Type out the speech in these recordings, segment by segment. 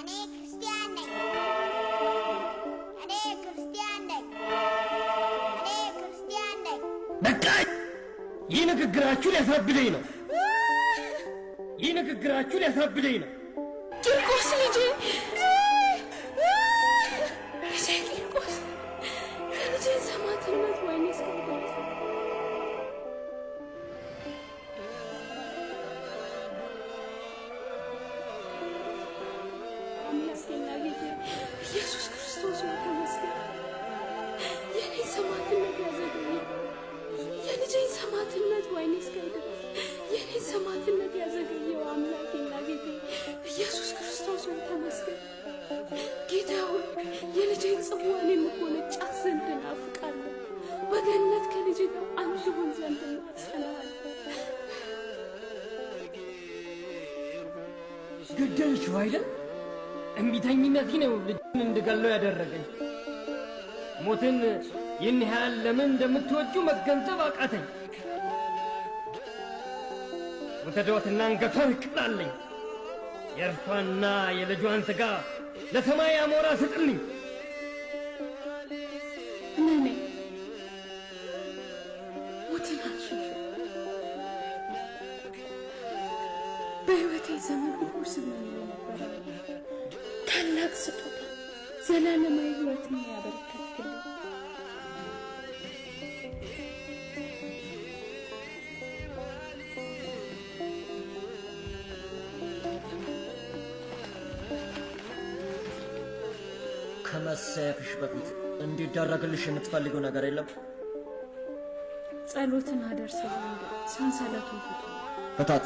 እኔ ክርስቲያን ነኝ። እኔ ክርስቲያን ነኝ። እኔ ክርስቲያን ነኝ። በቃኝ! ይህ ንግግራችሁ ሊያሳብደኝ ነው። ይህ ንግግራችሁ ሊያሳብደኝ ነው። ቂርቆስ ልጄ፣ ልጄ ቂርቆስ፣ የልጄን ሰማዕትነት ወይኔ እስከምደርስ። አምላኬና ጌታዬ ኢየሱስ ክርስቶስ ሆይ ተመስገን። የኔን ሰማዕትነት ያዘገየ፣ የልጄን ሰማዕትነት ወይኔ እስከምደርስ፣ የኔን ሰማዕትነት ያዘገየው አምላኬና ጌታዬ ኢየሱስ ክርስቶስ ሆይ ተመስገን። ጌታ ሆይ፣ የልጄን ጽዋ እኔ የምጎነጫት ዘንድ እናፍቃለሁ። በገነት ከልጄ ጋር አንድ ሆን ዘንድ እማጸነዋለሁ። ገደልሽው አይደል? እምቢተኝነቴ ነው ልጅን እንድገለው ያደረገኝ። ሞትን ይህን ያህል ለምን እንደምትወጁ መገንዘብ አቃተኝ። ውሰዷትና አንገቷን ቅጣለኝ። የእርሷና የልጇን ሥጋ ለሰማይ አሞራ ስጥልኝ። እመነኝ፣ ሞትን አልሸሽም። በሕይወቴ ዘመን ሁሉ ስመኘው የነበረ ታላቅ ስጦታ ዘላለማዊ ሕይወትን ያበረከትክልኝ። ከመሰየፍሽ በፊት እንዲደረግልሽ የምትፈልጊው ነገር የለም? ጸሎትን አደርሰው ዘንድ ሰንሰለቱን ፍቱ። ፍታት።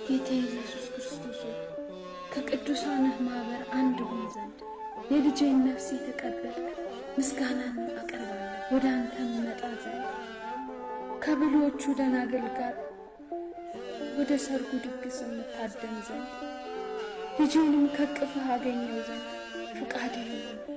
ጌታ ኢየሱስ ክርስቶስ ሆይ፣ ከቅዱሳንህ ማኅበር አንድ ሆን ዘንድ የልጄን ነፍስ የተቀበልክ ምስጋናን አቀርባለሁ። ወደ አንተም መጣ ዘንድ ከብልሆቹ ደናግል ጋር ወደ ሰርጉ ድግስ የምታደም ዘንድ ልጄንም ከቅፍህ አገኘው ዘንድ ፍቃድህ ይሁን።